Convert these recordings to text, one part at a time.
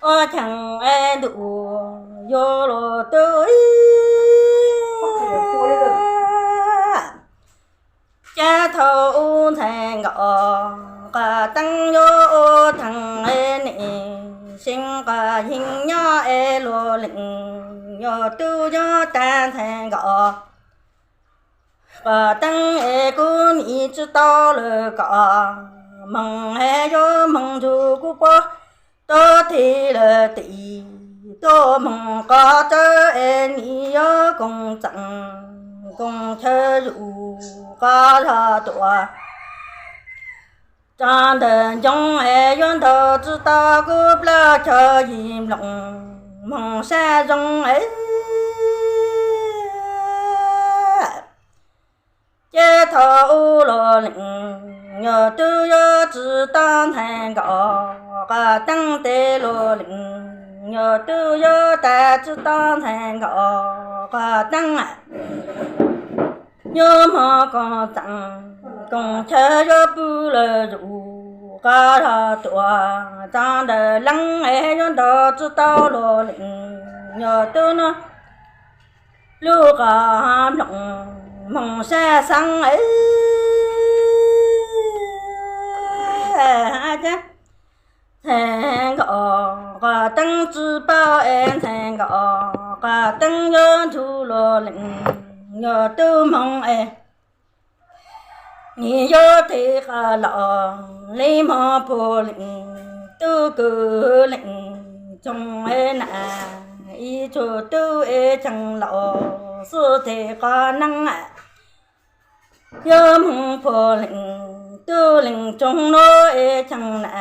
ua cheem es ntuj yuav luag twb. Ces thaum ub ntxhais nkauj Qhov Teeb yuav ua theej es nim seev qhov yeej nyob es luag leej yuav twb yuav tag ntxhais nkauj Qhov Teeb es kuv nim tsis tau lawm kom moog es yuav moog nrug kuv pog tuaj thib lawm tim tuaj moog qhov tsawb es nim yuav koom txeem koom chaw zuj qhov zog tuaj. Tso ntawm ncoo es yuav ntaus tsis tau kuv plaub caug yim nplooj moog sab zoo es. Ces thaum ub luag leej yuav twb yuav tsis tau ntxhais nkauj Qhov Teeb tes luag leej yuav twb yuav tag tsis tau ntxhais nkauj Qhov Teeb yuav moog koom txeem koom chaw yuav pw lawm zuj qhov zog tuaj. Tso ntawm leej es yuav ntaus tsis tau luag leej yuav twb nua lub qhov nplooj moog sab xeeb es. Ntxhais nkauj Qhov Teeb tsis paub es ntxhais nkauj Qhov Teeb yuav nrug luag leej yuav twb moog es nim yuav thib qhov los li moog puag leej tub kwv leej tsoog es na ib tug tub es cheem laus xwb thib qhov neeb yuav moog puag leej tub leej tsoog nuav es cheem na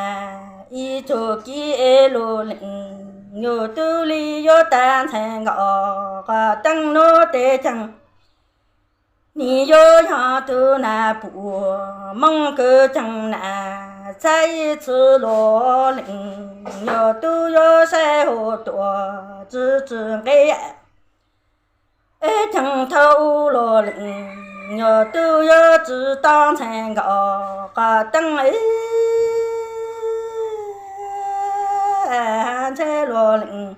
ib tug kib es luag leej yuav twb li yuav tag ntxhais nkauj Qhov Teeb nuav tes cheem nim yuav yog tug nas puj moog kws cheem na txhais ib txhis luag leej yuav twb yuav saib huv tuaj tsi tsi nqe es cheem thaum ub luag leej yuav twb yuav tsis tau ntxhais nkauj Qhov Teeb es. Ntxhais luag leej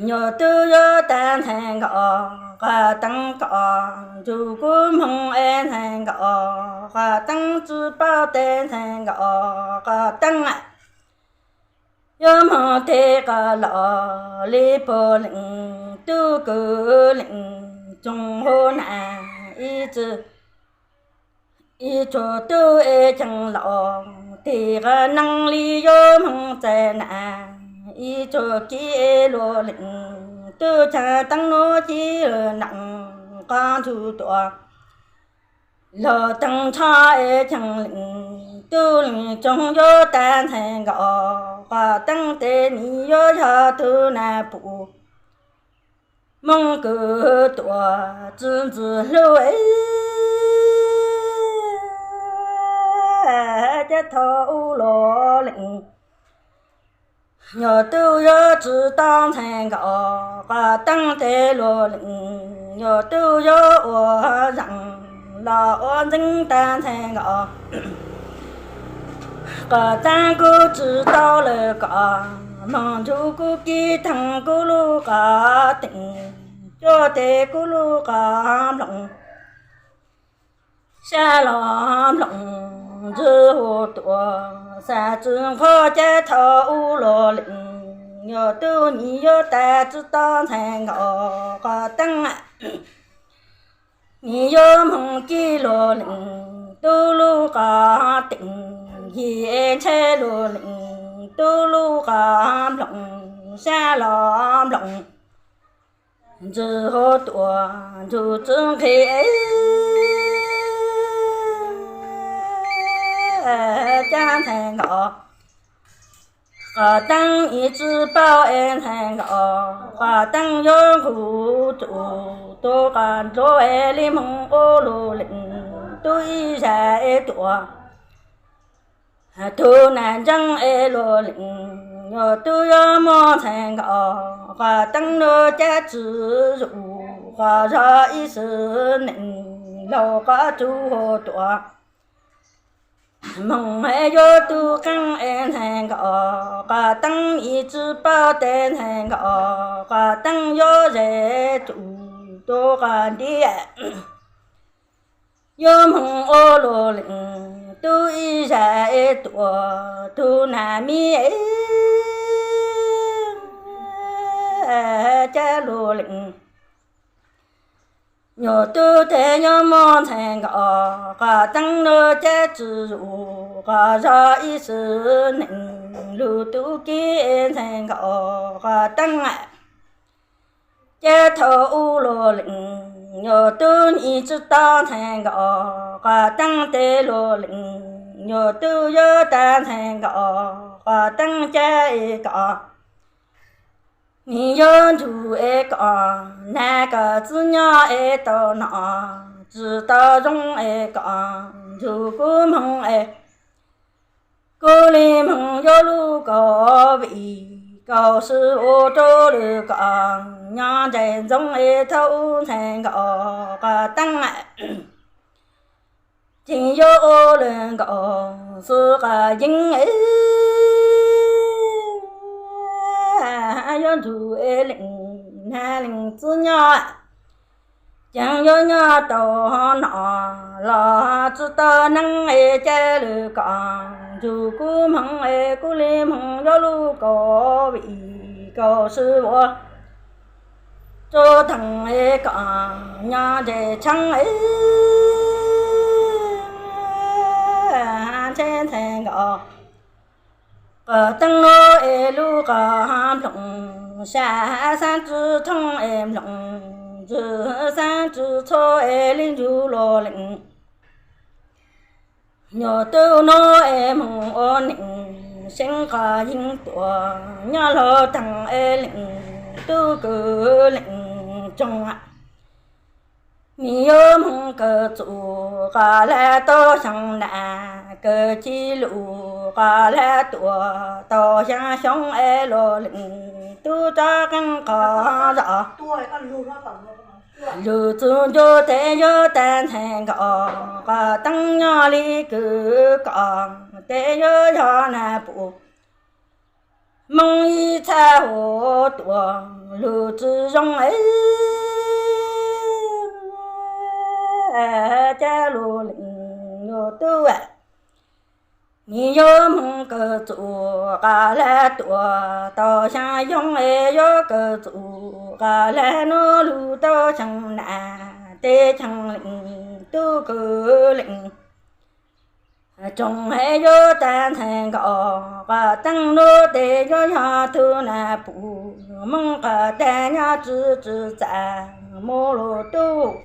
yuav twb yuav tag ntxhais nkauj Qhov Teeb kom nrug kuv moog es ntxhais nkauj Qhov Teeb tsis paub tes ntxhais nkauj Qhov Teeb yuav moog thib qhov los li puag leej tub kwv leej tsoog huv na ib txhis ib tug tub es cheem laus thib qhov neeb li yuav moog txais na ib tug kib es luag leej tub cheem teeb nuav ci lawm neej qhov nrug tuaj luag teeb ntsho es cheem leej tub leej tsoog yuav tag ntxhais nkauj Qhov Teeb tes nim yuav yog tug nas puj moog kws tuaj tsi ntxim hlub es. Ces thaum ub luag leej yuav twb yuav tsis tau ntxhais nkauj Qhov Teeb tes luag leej yuav twb yuav ua zeem los ua ntxeev tag ntxhais nkauj Qhov Teeb kuv tsis tau lawm kom moog nrug kuv kib theej kuv lub qhov teem cuab tes kuv lub qhov nplooj sab los nplooj ntxwg huv tuaj xav tsi nqho ces thaum ub luag leej yuav twb nim yuav tag tsis tau ntxhais nkauj Qhov Teeb nim yuav moog kib luag leej tub lub qhov teem yig es ntshai luag leej tub lub qhov nplooj sab los nplooj ntxwg huv tuaj nrug tsi nqhis es. Ces ntxhais nkauj Qhov Teeb ib tsi paub es ntxhais nkauj Qhov Teeb yuav nqug tug tub qhov ntuj es li moog ua luag leej tub ib zag es tuaj tug nas ntseeg es luag leej yuav tub yuav muab ntxhais nkauj Qhov Teeb nuav cab tsi zuj qhov zog ib sim neej laug qhov tug huv tuaj Moog yuav tug qeej es ntxhais nkauj Qos Teeb, mi tsi paub tes ntxhais nkauj Qos Teeb, yuav zes tsum tug qos nti. Yuav moog ua luag leej tub ib zag es tuam tug nam mi cab luag leej. Nyuag tub tes yuav muab ntxhais nkauj Qos Teeb nuav cab tsi zuj qos zog ib sim neej, lug tub kib ntxhais nkauj Qos Teeb cab thaum ub luag leej. Nyuag tub nim tsi tau ntxhais nkauj Qos Teeb tes luag leej, nyuag tub yuav tag ntxhais nkauj Qos Teeb cab es kom nim yuav nrug es kom nag kom txwb nyob es tau nom, tsi tau zoo es kom nrug kub moog es kub li moog yuav lug kaum vim kaum sib ua rau lwm kom nyob nraim ntxoov es thaum ub ntxhais nkauj Qos Teeb tseem yuav ua lwm nkaus xwb qos yeeb. Yuav nrug es leej nag leej txwb nyob, ceev yuav nyob tau nom los tsi tau neeb es cab lwm kom nrug kub moog es kub li moog yuav lug kaum vim kaum sib ua rau theem es kom nyob nraim tsheeb. Ntshe ntxhais nkauj Qos Teeb nuav es lub qos nplooj sab xaab tsi thoob es nplooj ntxwg xaab tsi txhua es li nrug luag leej. Nyuag tub nuav es moog ua neej seev qos yeeb tuaj nyob luag theem es leej tub kws leej tsoog. Nim yuav moog kawm txuj qos lag tau xyoo na, kawm ci lug qos lag tuaj tau xyaa xyoo es luag leej tub rov qeeb qos zog. Lug txug ncuab tes yuav tag ntxhais nkauj Qos Teeb nyob li kws kom tes yuav yog nag pum Hmoob ib txha huv tuaj lug tsi zoo es cab luag leej. Nyuag tub nim yuav moog kawm txuj qos lag tuaj tau xyaa xyoo es yuav kawm txuj qos lag nuav lug tau xyoo na, tes xyoo leej tub kws leej tsoog es yuav tag ntxhais nkauj Qos Teeb nuav tes yuav yog tug nag pum Hmoob qos tag nyob tsi tsi txaj mus lug tub.